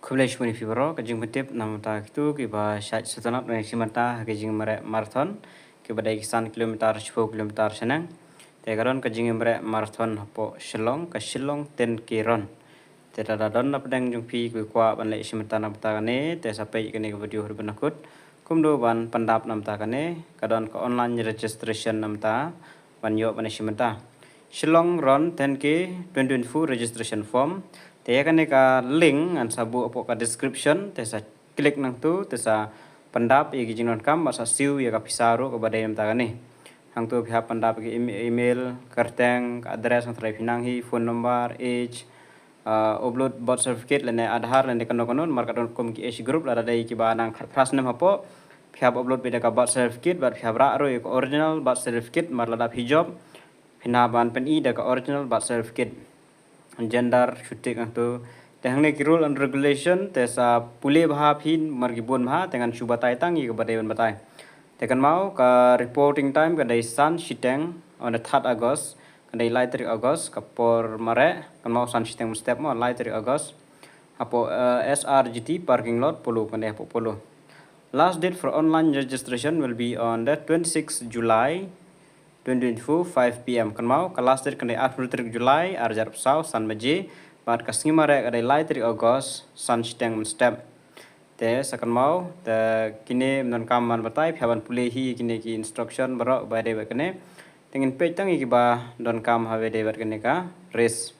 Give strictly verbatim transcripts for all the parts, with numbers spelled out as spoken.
Khublei shibun ïa phi baroh. Ka jingpyntip namar kito kiba shait sngewtynnat ban ïa shim bynta ha ka jingmareh marathon, kiba dei ki san kilometer, shiphew kilometer shaneng. Te ka don ka jingmareh marathon hapoh Shillong, ka Shillong ten K run. Te lada don na pdeng jong phi kiba kwah ban leit shim bynta namar kane, te sa peit kane ka video haduh ban da kut. Kumno ban pyndap namar kane, ka don ka online registration namar ban ïoh ban ïa shim bynta. Shillong Run ten K twenty twenty-four registration form. Te ïa kane ka link ngan sa buh hapoh ka description, te sa click nangtu, te sa pyndap ïa ki jingdonkam, bad sa siew ïa ka pisa ruh kaba dei namar kane. Hangtu phi hap pyndap ïa ki em-, email, kyrteng, ka address, hangtu phi nang hi, phone number, age, uh, upload birth certificate lane Aadhaar lane kano kano, namar ka don kum ki age group, lada dei kiba nang khatphra snem hapoh, phi hap upload beit da ka birth certificate, bad phi hap rah ruh ïa ka original birth certificate, namar lada phi job, phin hap ban pyni da ka original birth certificate. Gender shu tick hangtu. Te hangne ki rule and regulation, te sa pule bha phin, namar ki bun bha, te ngan shu batai tang ïa kaba dei ban batai. Te kynmaw ka reporting time ka dei san shiteng on the third August, ka dei lai tarik August, ka por mareh, kynmaw san shiteng mynstep mo, lai tarik August. Hapoh, eh, S R G T parking lot Polo, ka dei hapoh Polo. Last date for online registration will be on the twenty-sixth July twenty twenty-four, five P M. Kynmaw ka last date ka dei arphew tarik July, ar hajar arphew saw, san baje, bad ka sngi mareh ka dei lai tarik August, san shiteng mynstep. Te sa kynmaw, te kine ym donkam ban batai, phi hap ban pule hi kine ki instruction baroh ba dei bad kane. Te ngin peit tang ïa kiba donkam ha ba dei bad kane ka race.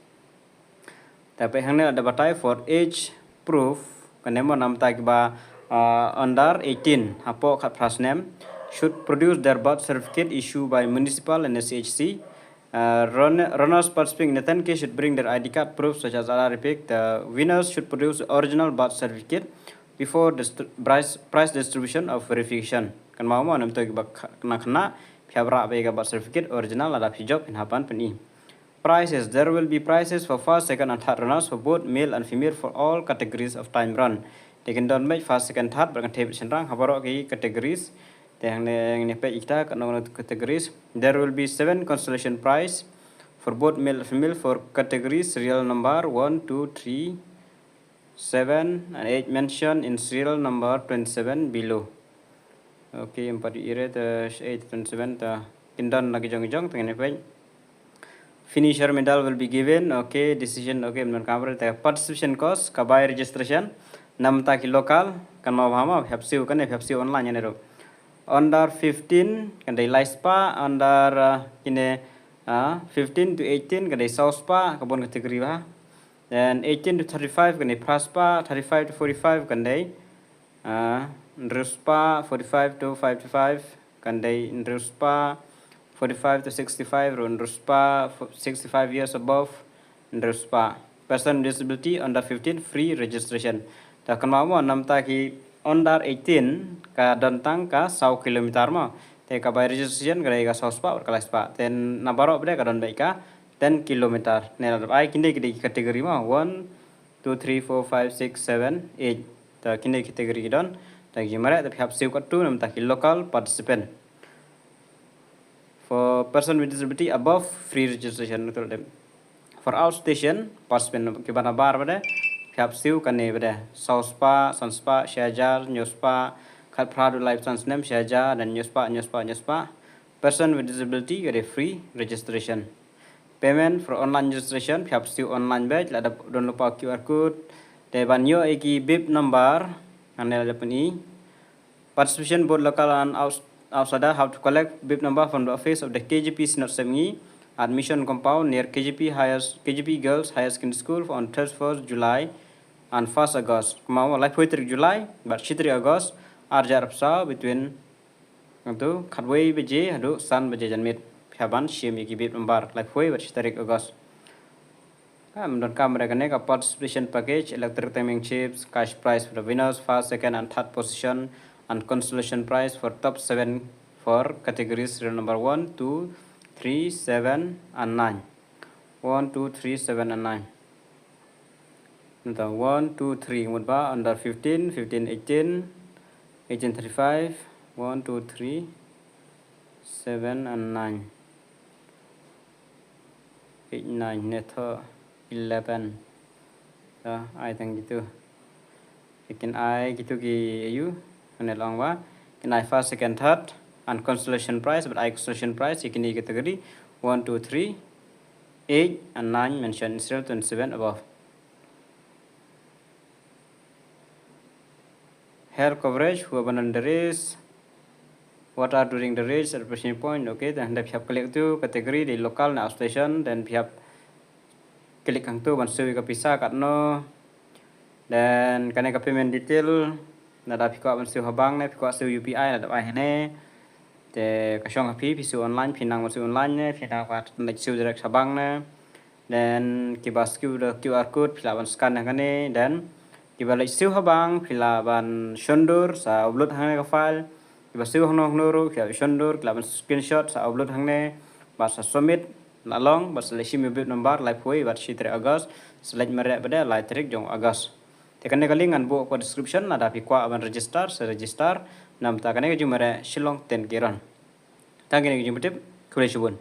Te peit hangne lada batai for age proof, kane mo namar kiba, uh, under eighteen, hapoh khatphra snem, should produce their birth certificate issued by municipal and C H C. Uh, run-, runners participating in the ten K should bring their I D card proof such as Aadhaar, EPIC. The winners should produce original birth certificate before distri-, prize, prize distribution of verification. Kynmaw mo namar kiba kha-, khynnah khynnah, phi hap rah beit ka birth certificate original, lada phi job phin hap ban pyni. Prizes. There will be prizes for first, second and third runners for both male and female for all categories of time run. Te kin don beit first, second, third, bad kynthei bad shynrang ha baroh ki categories. Te hangne, hangne peit ïa kita, kano kano categories. There will be seven consolation prize for both male and female for categories serial number one, two, three, seven and eight mentioned in serial number twenty-seven below. Okay, em pat ïa ire te eight, twenty-seven te kin don la ki jong ki jong te ngin ïa peit. Finisher medal will be given. Okay, decision, okay, em don kamre te participation cost, ka bai registration, namar ki local, kynmaw bha mo, phi hap siew kane, phi hap siew online ïa ne ruh. Under fifteen, ka dei lai spah, under, uh, kine, uh, fifteen to eighteen, ka dei saw spah, ka bun category bha. Then eighteen to thirty-five, ka dei phra spah, thirty-five to forty-five, ka dei, ah, hynriew spah, forty-five to fifty-five, ka dei hynriew spah, forty-five to sixty-five, ruh hynriew spah, fo-, sixty-five years above, hynriew spah. Person with disability under fifteen, free registration. Te kynmaw mo, namar ki under eighteen, ka don tang ka saw kilometer mo. Te ka bai registration ka dei ka saw spah, ka lai spah. Te na baroh pat ka don beit ka ten kilometer. Ne la dep ai kine ki dei ki category mo. One, two, three, four, five, six, seven, eight. Te kine ki category ki don. Te ki mareh te phi hap siew katto namar ki local participant. For person with disability above free registration. For outstation participant kiba na bar pat, phi hap siew kane pat. Saw spah, san spah, shi hajar, hynñiew spah, khatphra haduh laiphew san snem, shi hajar, then hynñiew spah, hynñiew spah, hynñiew spah. Person with disability ka dei free registration. Payment for online registration, phi hap siew online beit, lada don lypa Q R code. Te ban ïoh ïa ki bib number, hangne la dep pyni. Participation, both local and outs-, outsider, have to collect bib number from the office of the K J P Synod Sepngi at Mission Compound near K J P Higher, K J P Girls Higher Secondary School on thirty-first July and first August. Kynmaw mo, laiphew tarik July bad shi tarik August, ar hajar arphew saw, between Hangtu khatwei baje haduh san baje janmiet phi hap ban shim ïa ki bib number, laiphew bad shi tarik August. Ka ym donkam re kane ka participation package, electric timing chips, cash prize for the winners, first, second and third position, and consolation prize for top seven for categories serial number one, two, three, seven and nine. One, two, three, seven and nine. Nta one, two, three, mut ba under fifteen, fifteen, eighteen, eighteen, thirty-five, one, two, three, seven and nine. Eight, nine, ne tho eleven. Ta, ai tang gitu. Kin ai kitu ki ayu, ane long wa kin ai first, second, third and consolation prize, but ai consolation prize ïa kine category one, two, three, eight and nine mentioned in serial twenty-seven above. Hair coverage, who abandoned the race, what are during the race at the finishing point. Okay, then da phi hap click tu category, dei local ne outstation, then phi hap click hangtu ban siew ïa ka pisa katno. Then kane ka payment detail, lada phi kwah ban siew ha bank ne phi kwah siew U P I, lada ai hangne. Te ka shong ha phi, phi siew online, phi nang ban siew online ne phi nang ban leit siew direct ha bank ne. Then kiba siew da Q R code phi lah ban scan hangne. Then kiba leit siew ha bank phi lah ban shondur sa upload hangne ka file. Kiba siew hangno hangno ruh phi lah ban shondur, ki lah ban screenshot sa upload hangne bad sa submit. Lah long bad sa leit shim ïa u bib number laiphew bad shi tarik August, sa leit mareh bad lai tarik jong August. Te kane ka link ngan buh ha ka description, lada phi kwah ban register sa register. Namta kane ka jingmareh Shillong Tenkiron. Tang kine ki jingpyntip, khublei shibun.